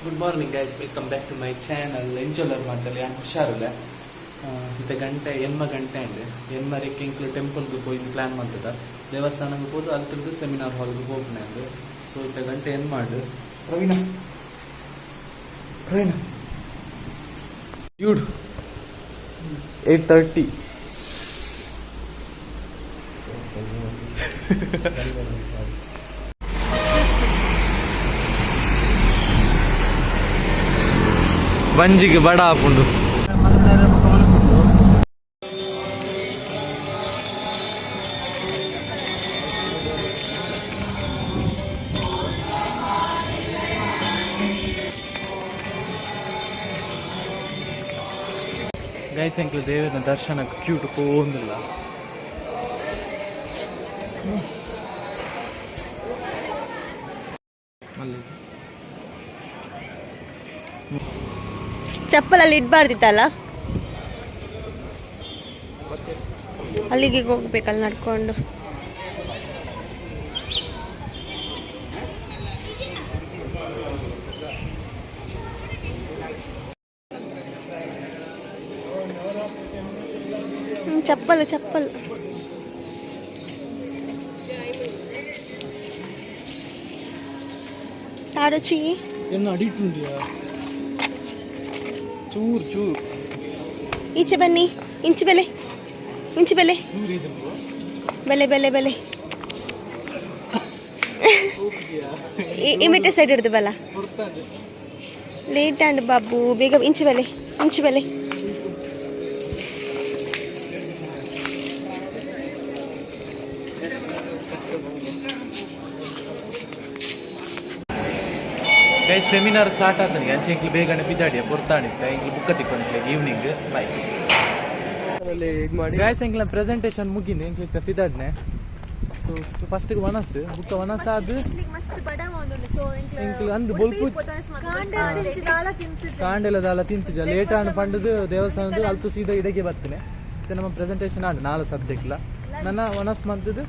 Good morning guys, welcome back to my channel. ಎಂಚೊಲ್ಲರ್ ಮಾತಲ್ಲಿ? ಯಾನ್ ಹುಷಾರುಲ್ಲೆ. ಇತ್ತೆ ಗಂಟೆ 8 ಗಂಟೆ ಅಂಡ್ ಎನ್ಮರೆಕ್ ಎಂಕ್ಲು ಟೆಂಪಲ್ಗೆ ಪೋಯಿ ಪ್ಲಾನ್ ಮಂತದ. ದೇವಸ್ಥಾನಕ್ಕೆ ಪೋದು ಅಲ್ತಿರ್ದು ಸೆಮಿನಾರ್ ಹಾಲ್ಗೆ ಹೋಗ್ನೆ ಅಂದ್. ಸೊ ಇತ್ತೆ ಗಂಟೆ 8 ಮಾಡು. ಪ್ರವೀಣ, ಪ್ರವೀಣ, ಡ್ಯೂಡ್, 8:30. ಬಂಜಿಗೆ ಬಡ ಹಾಕೊಂಡು. ಗೈಸ್, ಎಂಕ್ಲು ದೇವರ ದರ್ಶನಕ್ಕೆ ಕ್ಯೂಟ್ ಪೋಂದಿಲ್ಲ. ಮಲ್ಲಿಗೆ. ಚಪ್ಪಲಲ್ಲಿ ಇಡಬಾರ್ದಿತ್ತಲ್ಲ. ಅಲ್ಲಿಗೆ ಹೋಗ್ಬೇಕಲ್ಲ ನಡ್ಕೊಂಡು. ಚಪ್ಪಲು, ಚಪ್ಪಲು. ತಾಡಚಿ. ಎನ್ನ ಅಡಿಟ್ಟುಂಡಿಯಾ? ಚೂರು ಚೂರು. ಈಚೆ ಬನ್ನಿ. ಇಂಚು ಬೆಲೆ, ಇಂಚು ಬೆಲೆ. ಚೂರು ಇದು. ಬೆಲೆ, ಬೆಲೆ, ಬೆಲೆ. ಈ ಮಿಟ್ಟೆ ಸೈಡ್ ಹಿಡ್ದು ಬಲ್ಲ. ಲೇಟ್ ಅಂಡ್ ಬಾಬು, ಬೇಗ ಇಂಚು ಬೆಲೆ, ಇಂಚು ಬೆಲೆ. ಗೈಸ್, ಸೆಮಿನಾರ್ ಸ್ಟಾರ್ಟ್ ಆತನಿಗೆ ಅಂಚೆ ಎಂಕ್ಲು ಬೇಗನೆ ಬಿದ್ದಾಡಿಯ ಪೊರ್ತಾಣಿತ್ತ. ಎಂಕ್ಲು ಬುಕ್ಕ ತಿಕ್ಕೊಂಡಿದ್ದೆ. ಈವ್ನಿಂಗ್ ಬೈ. ಇದು ಮಾಡಿ. ಗೈಸ್, ಎಂಕ್ಲ ಪ್ರೆಸೆಂಟೇಷನ್ ಮುಗಿಂದು ಎಂಕ್ಲು ಇತ್ತ ಪಿದಾಡ್ನೆ. ಸೊ ಫಸ್ಟ್ಗೆ ವನಸ್, ಬುಕ್ಕ ವನಸ್ ಆದ್ ಮಸ್ತ್ ಬಡವ ಒಂದು. ಸೊ ಎಂಕ್ಲು ಅಂದು ಬೊಲ್ಪು ಕಾಂಡೆಲ ದಾಲ ತಿಂತುಜ. ಲೇಟ್ ಆಂಡ್ ಪಂಡದು ದೇವಸ್ಥಾನದ ಅಲ್ತು ಸೀದಾ ಇಡಗೆ ಬರ್ತೇನೆ. ಮತ್ತೆ ನಮ್ಮ ಪ್ರೆಸೆಂಟೇಷನ್ ಆಂಡ್ ನಾಲ್ ಸಬ್ಜೆಕ್ಟ್ಲ. ನನ್ನ ವನಸ್ ಮಂತದ್ದು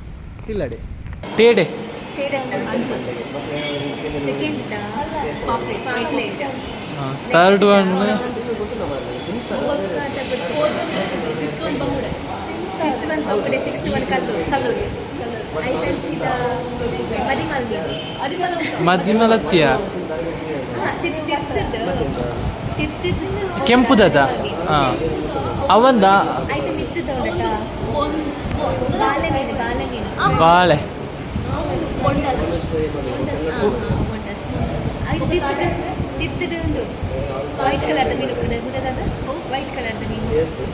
ಇಲ್ಲಡೆ ಟೇಡೆ. Second pamphlet. Third one. Fifth one ಬಂಗುಡೆ, ಸಿಕ್ಸ್ತ್ ಒನ್ ಕಲ್ಲೂರು, ಕಲ್ಲೂರು. ಐತಂಚಿದ ಮದಿಮಲ್ ಮೀನು. ಮದ್ದಿಮಲತ್ತಿಯ. ಹಾ, ತಿತ್ತದ್ದು ತಿತ್ತದ್ದು. ಕೆಂಪುದದ ಹಾಂ ಅವಂದ. ಆಯ್ತು, ಮಿತ್ತದ ಉಂಡತ ಬಾಳೆ ಮೀನು, ಬಾಳೆ ಮೀನು. ಬಾಳೆ. ಬೊಂಡಸ್, ಬೊಂಡಸ್. ಆಯ್ತು, ತಿತ್ತದ ತಿತ್ತದ ಉಂಡು. ವೈಟ್ ಕಲರ್ದ ಮೀನು ಗುಡದಾದ, ವೈಟ್ ಕಲರ್ದ ಮೀನು ತಿತ್ತು.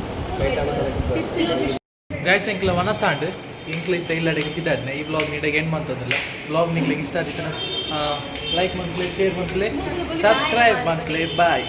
ಗೈಸ್, ಎಂಕ್ಲ ವನಸಾಂಡ್. ಎಂಕ್ಲ ಇತ್ತ ಇಲ್ಲಡೆಗೆ ಪಿದಾಡ್ನೆ. ಈ ವ್ಲಾಗ್ ನೀಟಾಗಿ ಎಂಡ್ ಮಂತದಲ್ಲ. ವ್ಲಾಗ್ ನಿಕ್ಲಿಗೆ ಇಷ್ಟ ಆದಿತ್ತನ ಲೈಕ್ ಮಂತ್ಲೆ, ಶೇರ್ ಮಂತ್ಲೆ, ಸಬ್ಸ್ಕ್ರೈಬ್ ಮಂತ್ಲೆ. ಬಾಯ್.